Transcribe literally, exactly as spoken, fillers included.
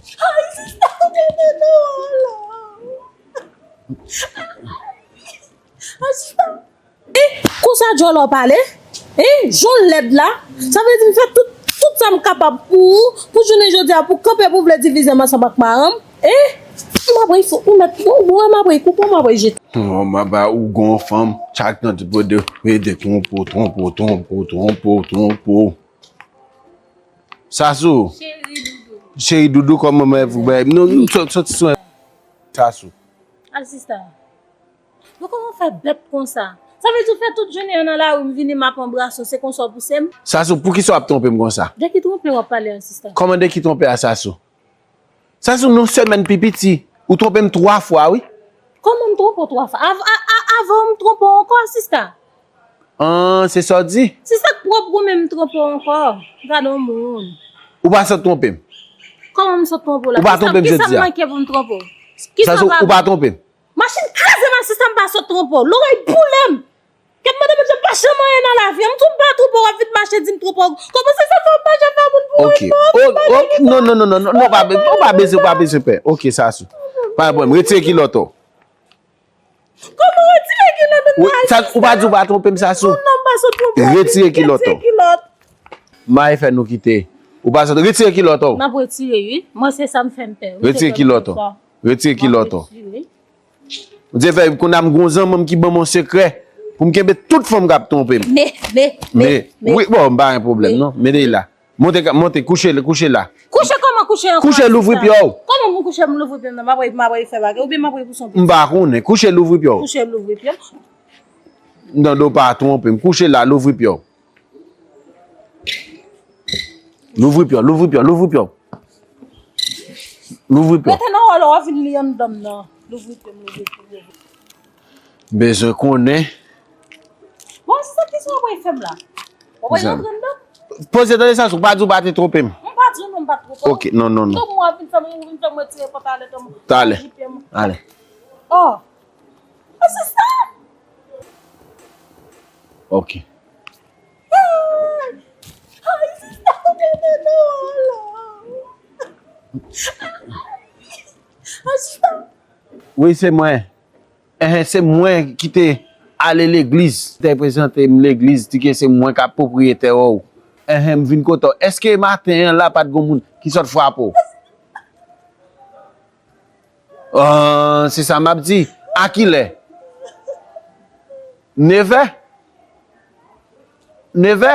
Ay, sista, ou mete nou la. Ay, sista. E, konsa djòlò pale? E, jan w lèd la? Sa vle di m fè tout, tout sa m kapab pou ou, pou jounen jodi a, pou kanpe pou vle divize m ansanm ak maranm? E, m ap rey fou, ou mèt, ou, ou wè m ap rey koupe w, m ap rey jete. Oh, m ap ba ou gon fanm, chak tan ti pwede, pwede twonpe w, twonpe w, twonpe w, twonpe w, twonpe w. Sasou. Cheri doudou. Cheri doudou, kòman mwen pou bay? Non, non, sòti sou Sasou. Al sista. Bon, kòman w fè bèt konsa? Sa vle di w fè tout jounen an nan lari, m vini, m ap anbrase w, se konsa w pouse m? Sasou, poukisa w ap twonpe m konsa? De ki twonpe w ap pale a, sista? Kòman de ki twonpe a, Sasou? Sasou, nan semèn pi piti, ou twonpe m twa fwa, wi. Kòman m twonpe w twa fwa? Av-, a, a, avan m twonpe w ankò, sista. An, se sa w di? Sista k pwòp goumen m twonpe w ankò. Gade yon moun. Ou pa sot twonpe m? Kòman m sot twonpe w la? Ou pa twonpe m jodi a? Kisa m manke pou m twonpe w? Kisa m pa bon? Sasou, ou pa twonpe m? Machin kraze m, sista, m pa sot twonpe w. Lorèy boule m. Kèt mande Bondye pa janm anyen nan lavi an. M di w m pa twonpe w, w ap vin mache di m twonpe w. Kòman se sa fè w pa janm fè moun pou ou? Ok. Oh, oh, non, non, non, non, non, non, pa be-, ou pa bezwen, ou pa bezwen pè. Ok, Sasou. Pa gen pwoblèm. Retire kilòt ou. Kòman retire kilòt ou? Wi, sa, ou pa di ou pa twonpe m, Sasou. Non, non, m pa sot twonpe w. Retire kilòt ou. Retire kilòt. M a fè nou kite. Ou pa sot, retire kilòt ou. M ap retire, wi. Mwen, se sa m fè m pè. Retire kilòt ou. Retire kilòt ou. Ou te fè kounye a m gon zanmanm ki ban m yon sekrè pou m kenbe tout fanm k ap twonpe m. Me, me, me, me. Wi, bon, m pa gen pwoblèm non. Mete l la. Monte, monte, kouche, kouche la. Kouche kòman kouche ankò? Kouche, louvri pye w. Kòman pou kouche m louvri pye m nan? M ap, m ap fè bagay. Oubyen m ap pouse yon pye? M pa konnen. Kouche, louvri pye w. Kouche, louvri pye m. Non, non, pa twonpe m. Kouche la, louvri pye w. Louvri pye w, louvri pye w, louvri pye w. Louvri pye w. Rete nan wòl ou, w ap vin li anndan m nan. Louvri pye m, louvri pye m, louvri pye m. Bezwen konnen. Bon, se sa ki sa w ap fè m la? W ap rantre anndan? Poze tande sa, ou pa di w pa te twonpe m. M pa di w non, m pa t twonpe w. Ok, non, non, non. Tankou w ap vin fè m, ou vin fè m retire pantalèt an, talè. Jipe m. Ale. Oh. Oh, se sa? Ok. Ay, sista, ou mete nou la. Ay, sista. Wi, se mwen. Enhen, se mwen ki te ale legliz. Te prezante m legliz, di ke se mwen k ap pwopriyetè ou. Enhen, m vin kote w. Èske maten an la pa t gon moun ki sot frape w? Ah, se sa m ap di. A kilè? Nevè? Nevè?